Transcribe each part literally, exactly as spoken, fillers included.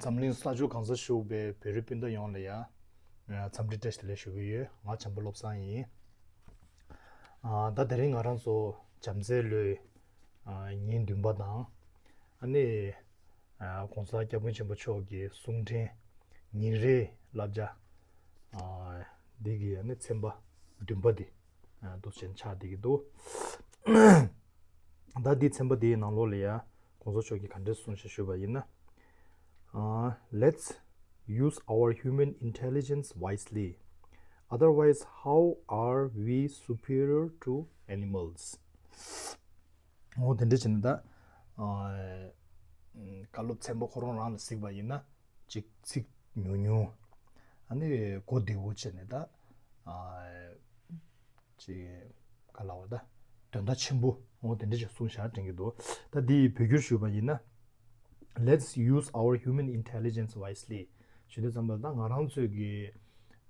འཛམ་གླིང་ས་ཕྱོགས་གང་སར་བཞུགས་པའི་བོད་རིགས་སྤུན་ཟླ་ཡོངས་ལ་ཡ། འཚམས་འདྲི་བཀྲ་ཤིས་བདེ་ལེགས་ཞུ་གི་ཡོད། ང་བྱམས་པ་བློ་བཟང་ཡིན། ཨ། ད་དེ་རིང་ང་རང་ཚོ་བྱམས་བརྩེའི་ལོའི་ཨ་ཉིན་བདུན་པ་དང་། ཨ་ནི་ཨ་༸གོང་ས་༸སྐྱབས་མགོན་ཆེན་པོ་མཆོག་གི་གསུང་འཕྲིན་ཉིན་རེའི་བསླབ་བྱ། ཨ། འདི་གི་ཨ་ནི་ཚན་པ་བདུན་པ་འདི་ཨ་འདུག་སེ་ཆགས་བསྡད་ཀྱི་འདུག་ད་འདི་ཚན་པ་འདིའི་ནང་ལོགས་ལ་ཡ་༸གོང་ས་མཆོག་གིས་ག་འདྲས་གསུངས་ཤག་ཞུས་པ་ཡིན་ན། ཨ། Let's use our human intelligence wisely. Otherwise, how are we superior to animals? འོ་དེ་འདྲ་བྱས་ནས་ད། ཨ། བཀའ་སློབ་ཚན་པ་ཁོ་རང་རང་ལ་གཟིགས་པ་ཡིན་ན་ཅིག་ཚིག་ཉུང་ཉུང་། ཨ་ནི་གོ་བདེ་བོ་བྱས་ནས་ད། ཨ། ཅིག་ག་ལབ་དགོས་རེད་ད། དོན་དག་ཆེན་པོ་འོ་དེ་འདྲ་ཅིག་གསུངས་ཤག་དྲན་གྱི་འདུག་ད་འདི་བོད་བསྒྱུར་ཞུས་པ་ཡིན་ན། Let's use our human intelligence wisely. ཞུ་དུས་ཙམ་པ་ད་ང་རང་ཚོའི་གི་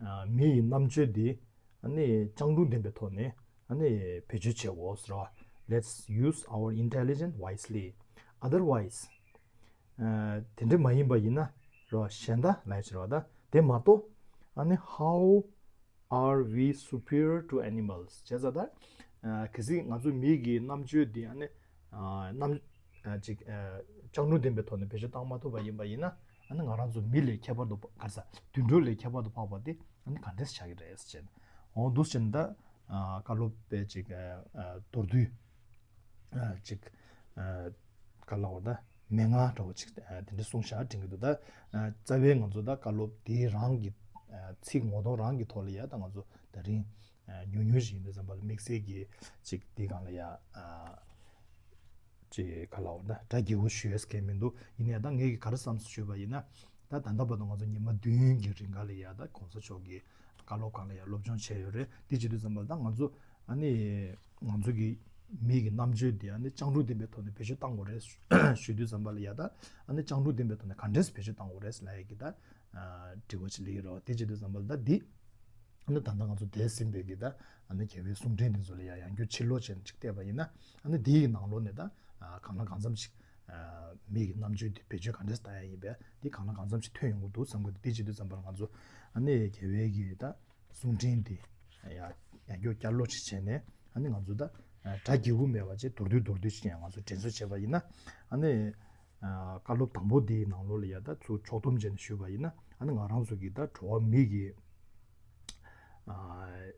ཨ་མི་ཡི་རྣམ་དཔྱོད་འདི་ཨ་ནི་སྤྱང་གྲུང་ལྡན་པའི་ཐོག་ནས་ཨ་ནི་བེད་སྤྱོད་བྱེད་དགོས་ཟེར་བ། Let's use our intelligence wisely. Otherwise, ཨ། དེ་འདྲ་མ་ཡིན་པ་ཡིན་ན་རོ། གཞན་དག་ལབ་ཡག་ཅིག་རེད་པ། ད་དེ་མ་གཏོགས་ཨ་ནི་how are we superior to animals? བྱས་ཙང་ད། ཨ། གལ་སྲིད་ང་ཚོ་མི་གི་རྣམ་དཔྱོད་འདི་ཨ་ནི། ཨ། རྣམ། ཨ། ཅིག་ཨ། སྤྱང་གྲུང་ལྡན་པའི་ཐོག་ནས་བེད་སྤྱོད་བཏང་མ་ཐུབ་པ་ཡིན་པ་ཡིན་ན། ཨ་ནི་ང་རང་ཚོ་མི་ལས་ཁྱད་པར་དུ་ག་རེ་ཟ། དུད་འགྲོ་ལས་ཁྱད་པར་དུ་འཕགས་པ་དེ་ཨ་ནི་ག་འདྲས་ཆགས་ཀྱི་རེད་ཟེར་བྱས་ནས། འོ་འདུག་སེ་བྱས་ནས་ད། ཨ། བཀའ་སློབ་པའི་ཅིག་ཨ། མདོར་བསྡུས། ཨ། ཅིག་ཨ། ག་ལབ་དགོས་རེད་ད། མན་ངག་འདྲ་བོ་ཅིག་ཨ། དེ་འདྲ་གསུངས་ཤག་དྲན་གྱི་འདུག་ད། ཨ། རྩ་བའི་ང་ཚོ་ད་བཀའ་སློབ་དེའི་རང་གི་ཨ། ཚིག་ངོ་གདོང་རང་གི་ཐོག་ལ་ཡ་ད་ང་ཚོ་དེ་རིང་ཨ། ཉུང་ཉུང་ཞིག་ཡིན་དུས་ཙམ་པ་ལ་དམིགས་བསལ་གྱི་ཅིག་དེའི་སྒང་ལ་ཡ། ཨ། ཅིག་ག་ལབ་དགོས་རེད་ད། སྒྲ་རྒྱས་པོ་ཞུ་ཡས་གང་ཡང་མི་འདུག་ཡིན་ནའི་ད་ངས་ག་རེ་བསམ་སོང་ཞུས་པ་ཡིན་ན། ད་ད་ལྟ་བར་དུ་ང་ཚོ་ཉི་མ་བདུན་གྱི་རིང་ག་ལ་ཡ་ད་༸གོང་ས་མཆོག་གི་བཀའ་སློབ་སྒང་ལ་ཡ་སློབ་སྦྱོང་བྱས་ཡོད་རེད། དེ་བྱེད་དུས་ཙམ་པ་ལ་ད་ང་ཚོ་ཨ་ནི་ང་ཚོ་གི་མི་གི་རྣམ་དཔྱོད་དེ་ཨ་ནི་སྤྱང་གྲུང་ལྡན་པའི་ཐོག་ནས་བེད་སྤྱོད་གཏང་དགོས་རེད་ཞུ་དུས་ཙམ་པ་ལ་ཡ་ད། ཨ་ནི་སྤྱང་གྲུང་ལྡན་པའི་ཐོག་ནས་ག་འདྲས་བེད་སྤྱོད་གཏང་དགོས་རེད་ལབ་ཡག་གི་ད། ཨ། དྲི་བ་ཅིག་སླེབས་ཀྱི་རེད་པ། དེ་བྱེད་དུས་ཙམ་པ་ལ་ད་འདི། ཨ་ནི་ད་ལྟ་ང་ཚོ་འདས་ཟིན་པའི་གི་ད། ཨ་ནི་རྒྱལ་བའི་གསུང་འཕྲིན་འདི་ཚོ་ལ་ཡང་ཡང་བསྐྱར་ཕྱིར་ལོག་བྱས་ནས་ཅིག་བལྟས་པ་ཡིན་ན། ཨ་ནི་འདི་ཡི་ནང་ལོགས་ནས་ད། ཨ། གང་ལ་གང་འཚམ་ཅིག་ཨ། མི་གི་རྣམ་དཔྱོད་འདི་བེད་སྤྱོད་ག་འདྲས་བཏང་ཡག་ཡིན་པས། འདི་གང་ལ་གང་འཚམ་ཅིག་ཐོན་ཡོང་གི་འདུག་བསམ་གི་འདུག་དེ་བྱེད་དུས་ཙམ་པ་ལ་ང་ཚོ། ཨ་ནི་རྒྱལ་བའི་གི་ད། གསུང་འཕྲིན་འདི། ཡང་ཡང་བསྐྱར་བསྐྱར་ཀློག་ཅིག་བྱས་ནས། ཨ་ནི་ང་ཚོ་ད། ཨ། སྒྲ་རྒྱས་པོ་མེད་པ་བྱས་མདོར་བསྡུས་མདོར་བསྡུས་ཅིག་ཡང་ང་ཚོ་དྲན་གསོ་བྱས་པ་ཡིན་ན། ཨ་ནི། ཨ། བཀའ་སློབ་དང་པོ་འདིའི་ནང་ལོགས་ལ་ཡ་ད་ཚུར་ཕྱོགས་བསྡོམས་བྱས་ནས་ཞུས་པ་ཡིན་ན། ཨ་ནི་ང་རང་ཚོ་གི་ད་འགྲོ་བ་མི་གི། ཨ།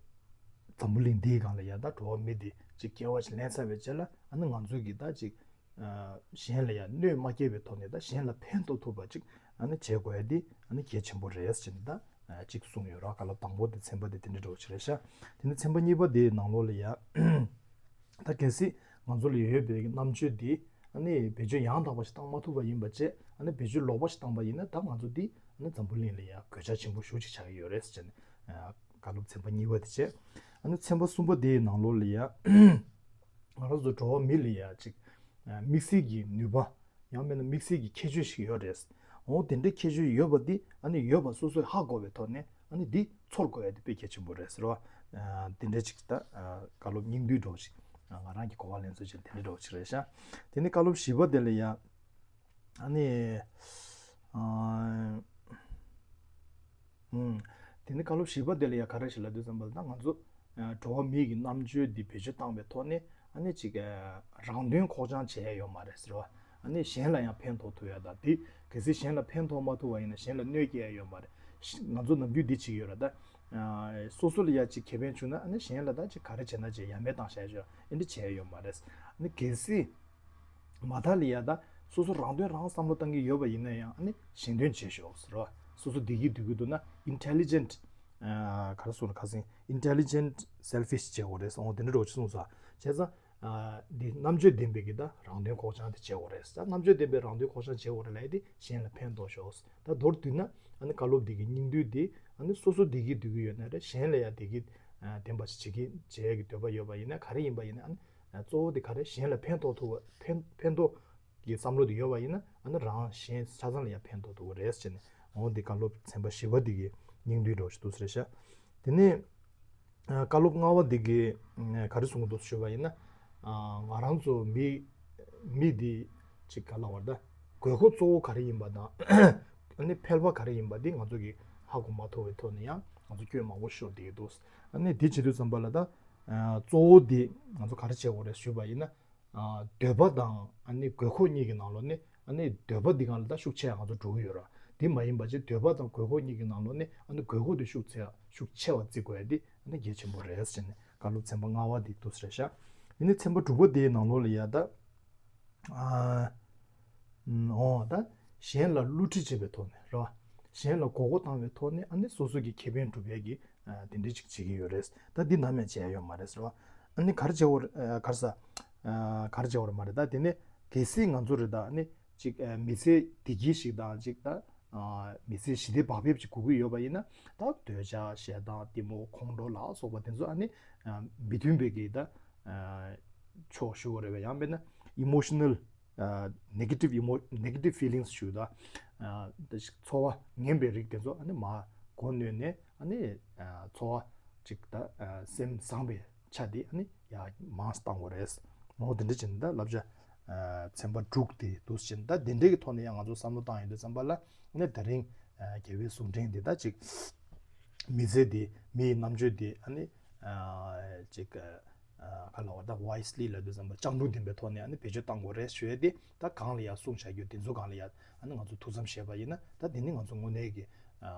འཛམ་བུ་གླིང་འདིའི་སྒང་ལ་ཡ་ད་འགྲོ་བ་མི་འདི་ཅིག་སྐྱེ་བ་ཅིག་ལེན་ཚར་བའི་རྗེས་ལ། ཨ་ནི་ང་ཚོ་གི་ད་ཅིག་ཨ། གཞན་ལ་ཡང་གནོད་མ་སྐྱེལ་བའི་ཐོག་ནས་ད་གཞན་ལ་ཕན་ཐོགས་ཐུབ་པ་ཅིག་ཨ་ནི་བྱེད་དགོས་ཡ་འདི་ཨ་ནི་གལ་ཆེན་པོ་རེད་ཟེར་ནས་ད། ཨ། ཅིག་གསུངས་ཡོད་རེད། བཀའ་སློབ་དང་པོ་དེ་ཚན་པ་དེ་དེ་འདྲ་འདྲ་བོ་ཅིག་རེད་ཤག་དེ་ནས་ཚན་པ་གཉིས་པ་དེའི་ནང་ལོགས་ལ་ཡ། ད་གལ་སྲིད་ང་ཚོ་ལ་ཡོད་པའི་རྣམ་དཔྱོད་འདི་ཨ་ནི་བེད་སྤྱོད་ཡང་དག་པ་ཞིག་བཏང་མ་ཐུབ་པ་ཡིན་པ་བྱས། ཨ་ནི་བེད་སྤྱོད་ལོག་པ་ཞིག་བཏང་པ་ཡིན་ན། ད་ང་ཚོ་འདི་ཨ་ནི་འཛམ་བུ་གླིང་ལ་ཡ་གོད་ཆག་ཆེན་པོ་ཞེ་པོ་ཅིག་ཆགས་ཀྱི་ཡོད་རེད་ཟེར་ནས། ཨ། བཀའ་སློབ་ཚན་པ་གཉིས་པ་དེ་བྱས། ཨ་ནི་ཚན་པ་གསུམ་པ་དེའི་ནང་ལོགས་ལ་ཡ། ང་རང་ཚོ་འགྲོ་བ་མི་ལ་ཡ་ཅིག་ཨ། དམིགས་བསལ་གྱི་ནུས་པ། ཡང་མིན་ན་དམིགས་བསལ་གྱི་ཁྱད་ཆོས་ཤིག་ཡོད་རེད། འོ་དེ་འདྲའི་ཁྱད་ཆོས་ཡོད་པ་འདི་ཨ་ནི་ཡོད་པ་སོ་སོས་ཧ་གོ་བའི་ཐོག་ནས། ཨ་ནི་འདི་ཚོར་དགོས་ཡ་དེ་དཔེ་གལ་ཆེན་པོ་རེད་ཟེར་བ། ཨ། དེ་འདྲའི་ཅིག་ད། ཨ། བཀའ་སློབ་སྙིང་བསྡུས་འདྲ་བོ་ཞིག་ཨ། ང་རང་གིས་གོ་བ་ལེན་ཚུལ་བྱས་དེ་འདྲ་འདྲ་བོ་ཞིག་རེད་ཤག་དེ་ནས་བཀའ་སློབ་བཞི་པ་དེ་ལ་ཡ། ཨ་ནི། ཨ། ཨུམ། དེ་ནས་བཀའ་སློབ་བཞི་པ་དེ་ལ་ཡ་ག་རེ་ཞིག་ལབ་དུས་ཙམ་པ་ལ། ད་ང་ཚོ་ཨ། འགྲོ་བ་མིའི་གི་རྣམ་དཔྱོད་འདི་བེད་སྤྱོད་བཏང་བའི་ཐོག་ནས། ཨ་ནི་ཅིག་ཨ། རང་དོན་ཁོག་བཅངས་བྱེད་ཡ་ཡོད་མ་རེད་ཟེར་བ། ཨ་ནི་གཞན་ལ་ཡང་ཕན་ཐོགས་ཐུབ་ཡ་དང་། དེ་གལ་སྲིད་གཞན་ལ་ཕན་ཐོགས་མ་ཐུབ་པ་ཡིན་ན་གཞན་ལ་གནོད་སྐྱེལ་ཡ་ཡོད་མ་རེད། ང་ཚོ་ནམ་རྒྱུན་འདི་བྱེད་ཀྱི་ཡོད་རེད་ད། ཨ། སོ་སོ་ལ་ཡ་ཅིག་ཁེ་ཕན་བྱུང་ན། ཨ་ནི་གཞན་ལ་ད་ཅིག་ག་རེ་བྱས་ན་བྱས། ཡ་མེད་བཏང་བཞག་ཡ་ཅིག་ཨེ་འདྲ་བྱས་ཡ་ཡོད་མ་རེད། ཨ་ནི་གལ་སྲིད། མ་མཐའ་ལ་ཡ་ད་སོ་སོ་རང་དོན་རང་བསམ་བློ་བཏང་གི་ཡོད་པ་ཡིན་ན་ཡང་། ཨ་ནི་གཞན་དོན་བྱེད་ཤོག་ཟེར་བ། སོ་སོ་བདེ་སྐྱིད་སྡུག་གི་འདུག་ན། intelligent ཨ། ག་རེ་ཟེར་དགོས་རེད། ཁ་སང་intelligent selfish བྱེད་དགོས་རེད་ཟེར། འོ་དེ་འདྲ་འདྲ་བོ་ཅིག་གསུངས་སོང་། བྱས་ཙང་། ཨ། འདི་རྣམ་དཔྱོད་ལྡན་པའི་གི་ད་རང་དོན་ཁོག་བཅངས་དེ་བྱེད་དགོས་རེད་ཟེར། རྣམ་དཔྱོད་ལྡན་པའི་རང་དོན་ཁོག་བཅངས་བྱེད་དགོས་རེད་ལབ་ཡ་དེ་གཞན་ལ་ཕན་ཐོགས་ཤོག་ཟེར། ད་མདོར་བསྡུས་ན། ཨ་ནི་བཀའ་སློབ་འདི་གི་སྙིང་བསྡུས་འདི། ཨ་ནི་སོ་སོ་བདེ་སྐྱིད་སྡུག་གི་ཡོད་ན་རེད། གཞན་ལ་ཡང་བདེ་སྐྱིད་ཨ། ལྡན་པ་ཞིག་བྱེད་ཀྱི་བྱེད་ཡ་གི་འདོད་པ་ཡོད་པ་ཡིན་ན། ག་རེ་ཡིན་པ་ཡིན་ན། ཨ་ནི། གཙོ་བོ་དེ་ག་རེ། གཞན་ལ་ཕན་ཐོགས་ཐུབ་པ། ཕན་ཕན་ཐོགས་ཀྱི་བསམ་བློ་དེ་ཡོད་པ་ཡིན་ན། ཨ་ནི་རང་གཞན་ཆ་ཚང་ལ་ཡང་ཕན་ཐོགས་ཐུབ་ཀྱི་རེད་ཟེར་ནས། འོ་འདི་བཀའ་སློབ་ཚན་པ་བཞི་པ་འདི་གི་སྙིང་བསྡུས་འདྲ་བོ་ཞིག་འདུག་ཟེར་ཤག་དེ་ནས། ཨ། བཀའ་སློབ་ལྔ་པ་འདི་གི་ག་རེ་གསུང་གི་འདུག་ཞུས་པ་ཡིན་ན། ཨ། ང་རང་ཚོ་མི་མི་འདི་ཅིག་ག་ལབ་དགོས་རེད་ད། དགོས་མཁོ་གཙོ་བོ་ག་རེ་ཡིན་པ་དང་། ཨ་ནི་ཕལ་པ་ག་རེ་ཡིན་པ་འདི་ང་ཚོ་གིས་ཧ་གོ་མ་ཐུབ་པའི་ཐོག་ནས་ཡང་ང་ཚོ་སྐྱོན་མང་པོ་ཤོར་བསྡད་ཀྱི་འདུག་ཨ་ནི་འདི་བྱེད་དུས་ཙམ་པ་ལ་ད་གཙོ་བོ་འདི་ང་ཚོ་ག་རེ་བྱེད་དགོས་རེད་ཞུས་པ་ཡིན་ན། འདོད་པ་དང་ཨ་ནི་དགོས་མཁོ་གཉིས་ཀྱི་ནང་ལོགས་ནས་ཨ་ནི་འདོད་པ་འདི་སྒང་ལ་ད་ཤུགས་ཆེ་ང་ཚོ་འགྲོ་གི་ཡོད་ར། འདི་མ་ཡིན་པ་ཅིག་འདོད་པ་དང་དགོས་མཁོ་གཉིས་ཀྱི་ནང་ལོགས་ནས་ཨ་ནི་དགོས་མཁོ་དེ་ཤུགས་ཆེ་ཤུགས་ཆེ་བ་བརྩི་དགོས་ཡ་འདི་ཨ་ནི་གལ་ཆེན་པོ་རེད་ཟེར་ནས་བཀའ་སློབ་ཚན་པ་ལྔ་པ་འདི་འདུག་ཟེར་ཤག་ཡིན་ནའི་ཚན་པ་དྲུག་པ་དེའི་ནང་ལོགས་ལ་ཡ་ད། ཨ། ཨོ་ད། གཞན་ལ་བསླུ་བྲིད་བྱེད་པའི་ཐོག་ནས་རེད་བ། གཞན་ལ་མགོ་སྐོར་བཏང་བའི་ཐོག་ནས་ཨ་ནི་སོ་སོ་གི་ཁེ་ཕན་སྒྲུབ་ཡས་ཀྱི་ཨ་དེ་འདྲ་ཅིག་བྱེད་ཀྱི་ཡོད་རེད། ད་འདི་ནམ་ཡང་བྱས་ཡོད་མ་རེད་ཟེར་བ། ཨ་ནི་ག་རེ་བྱེད་དགོས་རེད། ཨ་ག་རེ་ཟ། ཨ་ག་རེ་བྱེད་དགོས་རེད་མ་རེད། ད་དེ་ནས་གལ་སྲིད་ང་ཚོ་རེད་ད་ཨ་ནི་ཅིག་ཨ་མི་ཚེ་བདེ་སྐྱིད་ཞིག་དང་ཅིག་ད་ཨ་མི་ཚེ་ཞི་བདེ་བག་ཕེབས་ཅིག་དགོས་ཀྱི་ཡོད་པ་ཡིན་ན་ད་འདོད་ཆགས་ཞེ་སྡང་གཏི་མུག་ཁོང་ཁྲོ་ལ་སོགས་པ་དེ་ཚོ་ཨ་ནི་ཨ་མི་མཐུན་པའི་གི་ད་ཨ་ཕྱོགས་ཞུ་དགོས་རེད་པ། ཡང་མིན་ན་emotional ཨ་negative emo- negative feelings ཞུ་ད། ཨ་ད་ཚོར་བ་ངན་པའི་རིགས་དེ་ཚོ་ཨ་ནི་མར་མགོ་གནོན་ནས་ཨ་ནི་ཨ་ཚོར་བ་ཅིག་ད་ཨ་སེམས་བཟང་པའི་ཆ་དེ་ཨ་ནི་ཡར་མར་བཏང་དགོས་རེད། འོ་དེ་འདྲ་བྱས་ནས་ད་བསླབ་བྱ་ཨ་ཚན་པ་དྲུག་དེ་འདུག་སེ་བྱས་ནས་ད་དེ་འདྲའི་གི་ཐོག་ནས་ཡང་ང་ཚོ་བསམ་བློ་བཏང་ཡོང་དུས་ཙམ་པ་ལ་ཨ་ནི་ད་རིང་ཨ་རྒྱལ་བའི་གསུང་འཕྲིན་དེ་ད་ཅིག་མི་ཚེ་དེ་མི་ཡི་རྣམ་དཔྱོད་དེ་ཨ་ནི་ཨ་ཅིག་ཨ་ག་ལ་བ་ད་wisely ལབ་དུས་ཙམ་པ་སྤྱང་གྲུང་ལྡན་པའི་ཐོག་ནས་ཨ་ནི་བེད་སྤྱོད་བཏང་དགོས་རེད་ཞུ་ཡས་དེ་ད་གང་ལ་ཡ་གསུངས་བཞག་རྒྱུ་དེ་ཚོ་གང་ལ་ཡ་ཨ་ནི་ང་ཚོ་ཐུགས་བསམ་བཞེས་པ་ཡིན་ན་ད་དེ་ནི་ང་ཚོ་དངོས་གནས་ཀྱི་ཨ་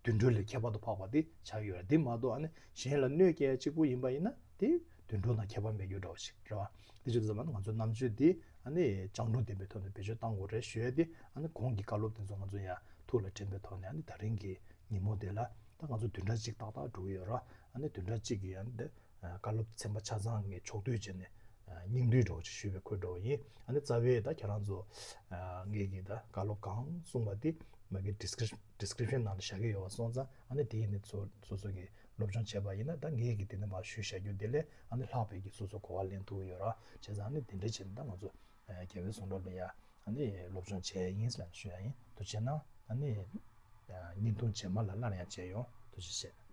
དུད་འགྲོ་ལས་ཁྱད་པར་དུ་འཕགས་པ་དེ་ཆགས་ཡོད་རེད། དེ་མ་གཏོགས་ཨ་ནི་གཞན་ལ་གནོད་སྐྱེལ་གཅིག་པུ་ཡིན་པ་ཡིན་ན་དེ་དུད་འགྲོ་དང་ཁྱད་པར་མེད་རྒྱུ་འདྲ་བོ་ཞིག་རེད་བ། དེ་བྱེད་དུས་ཙམ་པ་ང་ཚོ་རྣམ་དཔྱོད་དེ་ཨ་ནི་སྤྱང་གྲུང་ལྡན་པའི་ཐོག་ནས་བེད་སྤྱོད་བཏང་དགོས་རེད་ཞུ་ཡས་དེ་ཨ་ནི་གོང་གི་བཀའ་སློབ་དེ་ཚོ་ང་ཚོ་ཡ་ཐུགས་ལ་དྲན་པའི་ཐོག་ནས་ཨ་ནི་ད་རིང་གི་ཉིན་མོ་དེ་ལ་ད་ང་ཚོ་བདུན་ཕྲག་གཅིག་ཏག་ཏག་འགྲོ་གི་ཡོད་ར། ཨ་ནི་བདུན་ཕྲག་གཅིག་གི་ཨ་ནི་འདི་བཀའ་སློབ་ཚན་པ་ཆ་ཚང་ངས་ཕྱོགས་བསྡུས་བྱས་ནས་སྙིང་བསྡུས་འདྲ་བོ་ཅིག་ཞུས་པའི་ཁུལ་འདྲ་བོ་ཡིན། ཨ་ནི་རྩ་བའི་ད་ཁྱེད་རང་ཚོ་ངས་ཀྱི་ད་བཀའ་སློབ་གང་གསུངས་པ་དེ་མ་གི་description description ནང་ལ་བཞག་གི་ཡོད་པ་སོང་ཙང་ཨ་ནི་དེ་ཡིན་ནས་ཚོ་སོ་སོ་གི་སློབ་སྦྱོང་བྱས་པ་ཡིན་ན་ད་ངས་ཀྱི་དེ་ནས་མར་ཞུས་བཞག་རྒྱུ་དེ་ལས་ཨ་ནི་ལྷག་པའི་གི་སོ་སོ་གོ་བ་ལེན་ཐུབ་ཀྱི་ཡོད་ར། བྱས་ཙང་ཨ་ནི་དེ་འདྲ་བྱས་ནས་ད་ང་ཚོ་རྒྱལ་བའི་གསུང་རབ་ལ་ཡ་ཨ་ནི་སློབ་སྦྱོང་བྱས་ཡིན་ཟེར་ཞུ་ཡ་ཡིན། ཐུགས་རྗེ་གནང་། ཨ་ནི་བརྙན་ཐུང་རྗེས་མ་ལ་སླར་ཡང་མཇལ་ཡོང་། ཐུགས་རྗེ་ཆེ།